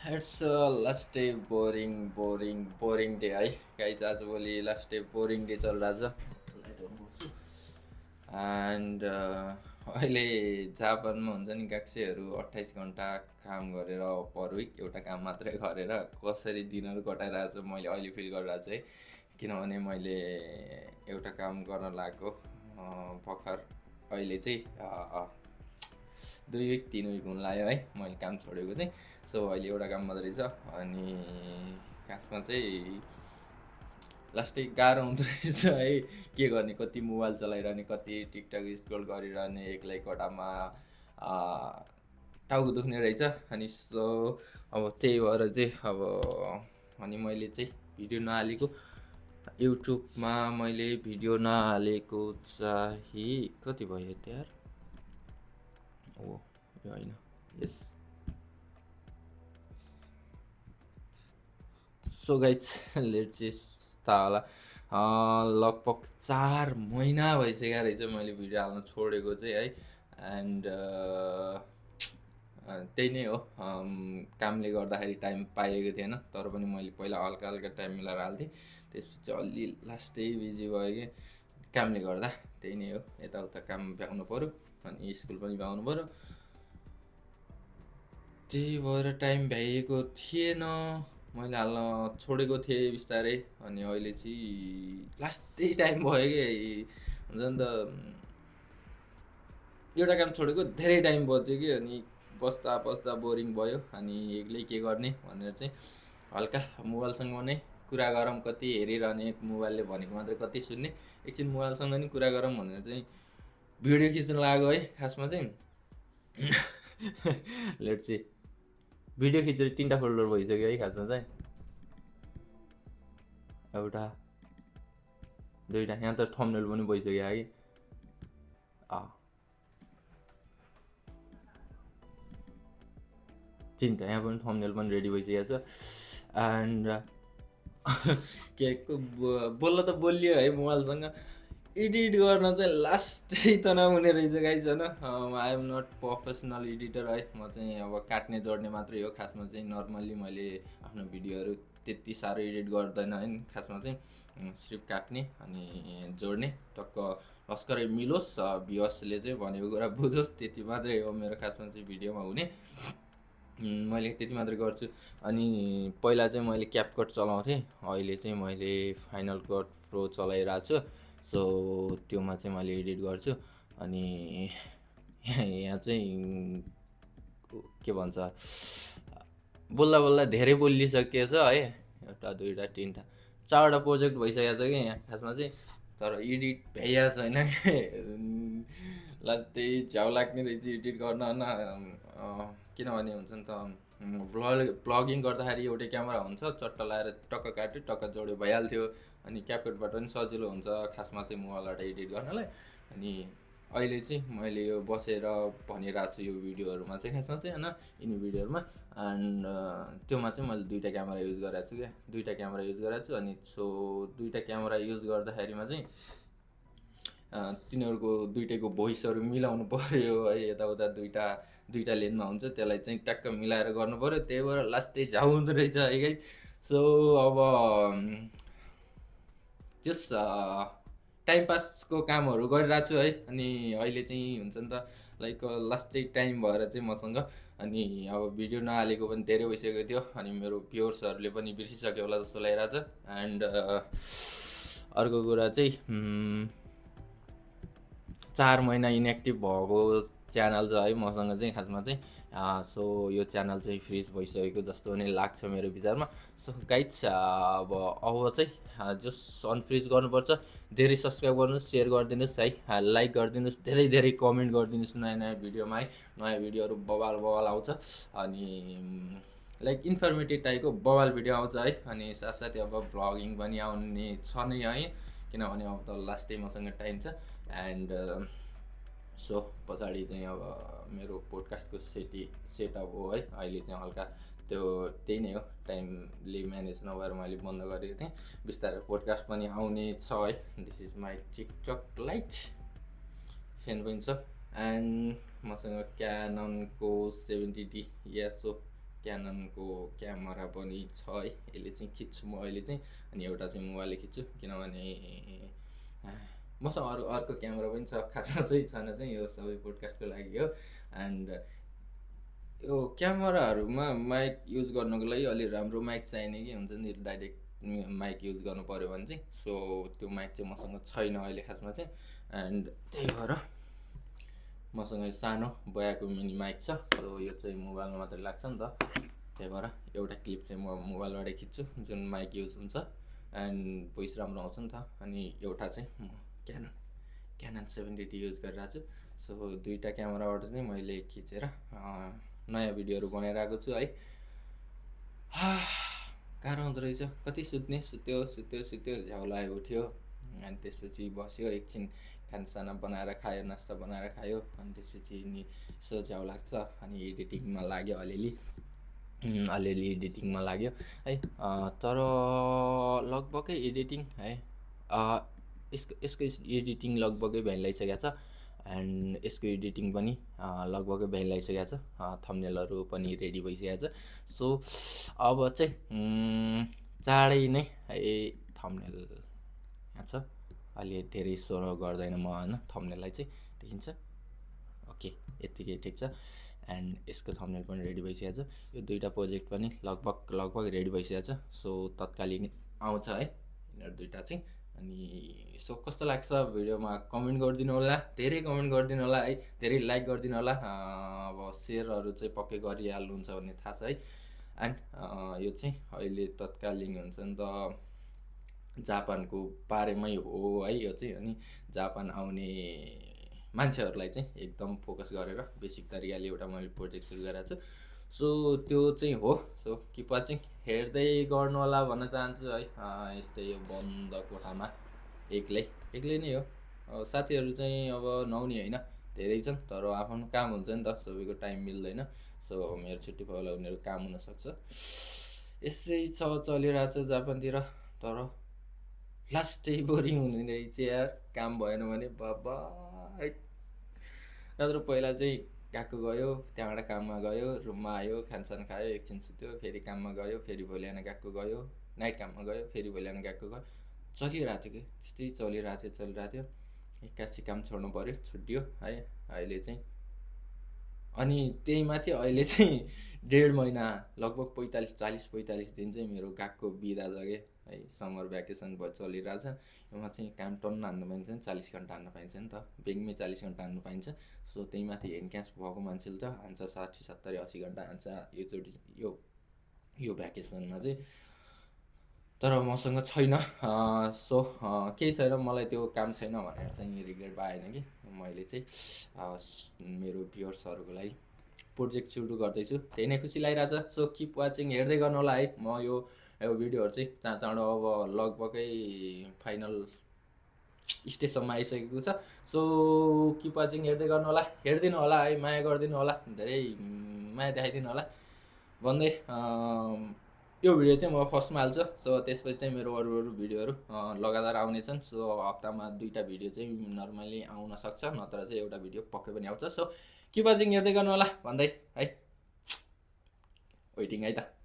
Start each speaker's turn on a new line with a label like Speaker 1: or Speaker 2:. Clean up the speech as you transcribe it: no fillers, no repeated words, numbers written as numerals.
Speaker 1: It's last day boring day है guys. आजभोलि last day boring day चलिरहेछ and अहिले जापानमा हुन्छ नि गाक्सेहरू 28 घन्टा काम गरेर पर विक एउटा काम मात्रै गरेर कसरी दिनहरू कटाइरहेको छ मैले अहिले फिल गरिरहेको छु है। किनभने मैले एउटा काम गर्न लागेको भर्खर अहिले चाहिँ 2 विक 3 विक हुन लाग्यो है मैले काम छोडेको चाहिँ। सो अहिले एउटा काम मात्रै छ अनि खासमा चाहिँ लास्टै गाह्रो हुँदो रहेछ है। के गर्ने, कति मोबाइल चलाइरहने, कति टिकटक स्क्रोल गरिरहने, एक्लै कोठामा टाउको दुख्ने रहेछ। अनि सो अब त्यही भएर चाहिँ अनि मैले चाहिँ भिडियो नहालेको युट्युबमा मैले भिडियो नहालेको चाहिँ कति भयो त्यार यो होइन यस। सो गाइज लेट चाहिँ होला लगभग 4 महिना भइसकेको रहेछ मैले भिडियो हाल्न छोडेको चाहिँ है। एन्ड त्यही नै हो, कामले गर्दाखेरि टाइम पाएको थिएन। तर पनि मैले पहिला हल्का हल्का टाइम मिलाएर हाल्थेँ, त्यसपछि अलि लास्टै बिजी भयो कि कामले गर्दा। त्यही नै हो, यताउता काम भ्याउनु पऱ्यो अनि स्कुल पनि भ्याउनु पऱ्यो। त्यही भएर टाइम भ्याइएको थिएन, मैले हाल्न छोडेको थिएँ बिस्तारै। अनि अहिले चाहिँ लास्टै टाइम भयो कि हुन्छ नि त, एउटा काम छोडेको धेरै टाइम बज्यो कि। अनि बस्दा बस्दा बोरिङ भयो अनि एक्लै के गर्ने भनेर चाहिँ हल्का मोबाइलसँग नै कुरा गरौँ, कति हेरिरहने, मोबाइलले भनेको मात्रै कति सुन्ने, एकछिन मोबाइलसँग नि कुरा गरौँ भनेर चाहिँ भिडियो खिच्न लाग्यो है खासमा चाहिँ। लेट चाहिँ भिडियो खिचेर 3टा फोल्डर भइसक्यो है खासमा चाहिँ। एउटा 2टा यहाँ त थम्बनेल पनि भइसक्यो है। 3टा यहाँ पनि थम्बनेल पनि रेडी भइसकेको छ। एन्ड के बोल्न त बोलियो है मोबाइलसँग, एडिट गर्न चाहिँ लास्टै तनाउ हुने रहेछ गाइज होइन। I am not professional editor है, म चाहिँ अब काट्ने जोड्ने मात्रै हो खासमा चाहिँ। नर्मल्ली मैले आफ्नो भिडियोहरू त्यति साह्रो एडिट गर्दैन है खासमा चाहिँ, सिर्फ काट्ने अनि जोड्ने, टक्क लस्करै मिलोस्, भ्युअर्सले चाहिँ भनेको कुरा बुझोस्, त्यति मात्रै हो मेरो खासमा चाहिँ भिडियोमा हुने। मैले त्यति मात्रै गर्छु। अनि पहिला चाहिँ मैले क्यापकट चलाउँथेँ, अहिले चाहिँ मैले फाइनल कट प्रो चलाइरहेको छु। सो त्योमा चाहिँ मैले एडिट गर्छु। अनि यहाँ चाहिँ के भन्छ, बोल्दा बोल्दा धेरै बोलिसकेछ है। 1 2 3 4वटा प्रोजेक्ट भइसकेको छ कि यहाँ खासमा चाहिँ। तर एडिट भ्याइएको छैन कि लास्टै झ्याउ लाग्ने रहेछ एडिट गर्न होइन। किनभने हुन्छ नि त, भ्लगिङ गर्दाखेरि एउटै क्यामेरा हुन्छ, चट्ट लगाएर टक्क काट्यो टक्क जोड्यो भइहाल्थ्यो। अनि क्यापकटबाट पनि सजिलो हुन्छ खासमा चाहिँ मोबाइलबाट एडिट गर्नलाई। अनि अहिले चाहिँ मैले यो बसेर भनिरहेको छु यो भिडियोहरूमा चाहिँ खासमा चाहिँ होइन, यिनी भिडियोहरूमा। एन्ड त्योमा चाहिँ मैले 2टा क्यामेरा युज गरेको छु क्या, 2टा क्यामेरा युज गरेको छु। अनि सो 2टा क्यामेरा युज गर्दाखेरिमा चाहिँ तिनीहरूको 2टैको भोइसहरू मिलाउनु पऱ्यो है। यताउता 2टा लेनमा हुन्छ, त्यसलाई चाहिँ ट्याक्क मिलाएर गर्नु पऱ्यो। त्यही भएर लास्टै झ्याउ हुँदो रहेछ है गाइस। सो अब जस टाइम पासको कामहरू गरिरहेको छु है। अनि अहिले चाहिँ हुन्छ नि त, लाइक लास्टै टाइम भएर चाहिँ मसँग। अनि अब भिडियो नहालेको पनि धेरै भइसकेको थियो, अनि मेरो भ्युअर्सहरूले पनि बिर्सिसक्यो होला जस्तो लागिरहेछ। एन्ड अर्को कुरा चाहिँ 4 महिना इनएक्टिभ भएको च्यानल छ है मसँग चाहिँ खासमा चाहिँ। सो यो च्यानल चाहिँ फ्रिज भइसकेको जस्तो नै लाग्छ मेरो विचारमा। सो गाइज अब चाहिँ जस अनफ्रिज गर्नुपर्छ। धेरै सब्सक्राइब गर्नुहोस्, सेयर गरिदिनुहोस् है, लाइक गरिदिनुहोस्, धेरै धेरै कमेन्ट गरिदिनुहोस् नयाँ नयाँ भिडियोमा है। नयाँ भिडियोहरू बवाल आउँछ। अनि लाइक इन्फर्मेटिभ टाइपको बवाल भिडियो आउँछ है। अनि साथसाथै अब भ्लगिङ पनि आउने छ नै है, किनभने अब त लास्टै मसँग टाइम छ। एन्ड सो पछाडि चाहिँ अब मेरो पोडकास्टको सेटअप हो है। अहिले चाहिँ हल्का त्यही नै हो, टाइमले म्यानेज नभएर मैले बन्द गरेको थिएँ। बिस्तारै पोडकास्ट पनि आउने छ है। This is my TikTok light fan पनि छ। एन्ड मसँग क्याननको 70D सो क्याननको क्यामेरा पनि छ है, यसले चाहिँ खिच्छु म अहिले चाहिँ, अनि एउटा चाहिँ मोबाइलले खिच्छु किनभने मसँग अर्को क्यामेरा पनि छ, खासमा चाहिँ छैन चाहिँ, यो सबै पोडकास्टको लागि हो। एन्ड यो क्यामेराहरूमा माइक युज गर्नको लागि अलि राम्रो माइक चाहिने कि हुन्छ नि, डाइरेक्ट माइक युज गर्नु पऱ्यो भने चाहिँ, सो त्यो माइक चाहिँ मसँग छैन अहिले खासमा चाहिँ। एन्ड त्यही भएर मसँग सानो बयाको मिनी माइक छ, सो यो चाहिँ मोबाइलमा मात्रै लाग्छ नि त, त्यही भएर एउटा क्लिप चाहिँ म मोबाइलबाटै खिच्छु जुन माइक युज हुन्छ एन्ड भोइस राम्रो आउँछ नि त। अनि एउटा चाहिँ म क्यानन 70D युज गरिरहेको छु, सो दुईवटा क्यामेराबाट चाहिँ मैले खिचेर नयाँ भिडियोहरू बनाइरहेको छु है। गाह्रो हुँदो रहेछ, कति सुत्यो झ्याउ लाग्यो उठ्यो, अनि त्यसपछि बस्यो एकछिन, खानासाना बनाएर खायो, नास्ता बनाएर खायो, अनि त्यसपछि नि यसो झ्याउ लाग्छ, अनि एडिटिङमा लाग्यो अलिअलि एडिटिङमा लाग्यो है। तर लगभगै एडिटिङ है, यसको एडिटिङ लगभगै भ्याइलाइसकेको छ, एन्ड यसको एडिटिङ पनि लगभगै भ्याइलाइसकेको छ, थम्बनेलहरू पनि रेडी भइसकेको छ। सो अब चाहिँ चाँडै नै है थम्बनेल यहाँ छ, अहिले धेरै सो गर्दैन म होइन, थम्बनेललाई चाहिँ देखिन्छ, ओके यत्तिकै ठिक छ। एन्ड यसको थम्बनेल पनि रेडी भइसकेको छ, यो दुईवटा प्रोजेक्ट पनि लगभग रेडी भइसकेको छ, सो तत्कालीन आउँछ है यिनीहरू दुईवटा चाहिँ। अनि सो कस्तो लाग्छ भिडियोमा कमेन्ट गरिदिनु होला, धेरै कमेन्ट गरिदिनु होला है, धेरै लाइक गरिदिनु होला, अब सेयरहरू चाहिँ पक्कै गरिहाल्नुहुन्छ भन्ने थाहा छ है। एन्ड यो चाहिँ अहिले तत्कालीन हुन्छ नि त, जापानको बारेमै हो है यो चाहिँ, अनि जापान आउने मान्छेहरूलाई चाहिँ एकदम फोकस गरेर बेसिक तरिकाले एउटा मैले प्रोजेक्ट सुरु गरेको छु, सो त्यो चाहिँ हो। सो किप वाचिङ, हेर्दै गर्नु होला भन्न चाहन्छु है। यस्तै यो बन्द कोठामा एक्लै नै हो, साथीहरू चाहिँ अब नहुने होइन, धेरै छन्, तर आफ्नो काम हुन्छ नि त, सबैको टाइम मिल्दैन, सो मेरो छुट्टी भयो होला उनीहरू काम हुनसक्छ। यस्तै छ चलिरहेछ जापानतिर, तर लास्टै बोरिङ हुने रहेछ यार, काम भएन भने बाबा। नत्र पहिला चाहिँ गएको गयो, त्यहाँबाट काममा गयो, रुममा आयो, खानसान खायो, एकछिन सुत्यो, फेरि काममा गयो, फेरि भोलि बिहान गएको गयो, नाइट काममा गयो, फेरि भोलि बिहान गएको गयो, चलिरहेको थियो कि त्यस्तै चलिरहेको थियो। एक्कासी काम छोड्नु पऱ्यो, छुट्टियो है अहिले चाहिँ। अनि त्यही माथि अहिले चाहिँ 1.5 महिना लगभग 40-45 दिन चाहिँ मेरो गएको बिदा छ कि है, समर भ्याकेसन भयो चलिरहेछ, यसमा चाहिँ काम टन्न हान्नु पाइन्छ नि, 40 घन्टा हान्नु पाइन्छ नि त, बेगमै 40 घन्टा हान्नु पाइन्छ। सो त्यही माथि हेन्क्यास भएको मान्छेले त हान्छ 60-70-80 घन्टा हान्छ योचोटि यो भ्याकेसनमा चाहिँ, तर मसँग छैन। सो केही छैन, मलाई त्यो काम छैन भनेर चाहिँ रिग्रेट भएन कि मैले चाहिँ मेरो भ्युअर्सहरूको लागि प्रोजेक्ट सुरु गर्दैछु, त्यही नै खुसी लागिरहेछ। सो किप वाचिङ, हेर्दै गर्नु होला है। म यो भिडियोहरू चाहिँ चाँडो अब लगभगै फाइनल स्टेजसम्म आइसकेको छ, सो किप वाचिङ, हेर्दै गर्नु होला, हेरिदिनु होला है, माया गरिदिनु होला, धेरै माया देखाइदिनु होला भन्दै यो भिडियो चाहिँ म फर्स्टमा हाल्छु, सो त्यसपछि चाहिँ मेरो अरू भिडियोहरू लगातार आउनेछन्। सो हप्तामा 2टा भिडियो चाहिँ नर्मली आउन सक्छ, नत्र चाहिँ एउटा भिडियो पक्कै पनि आउँछ। सो किप वाचिङ, हेर्दै गर्नु होला भन्दै है, वेटिङ है त।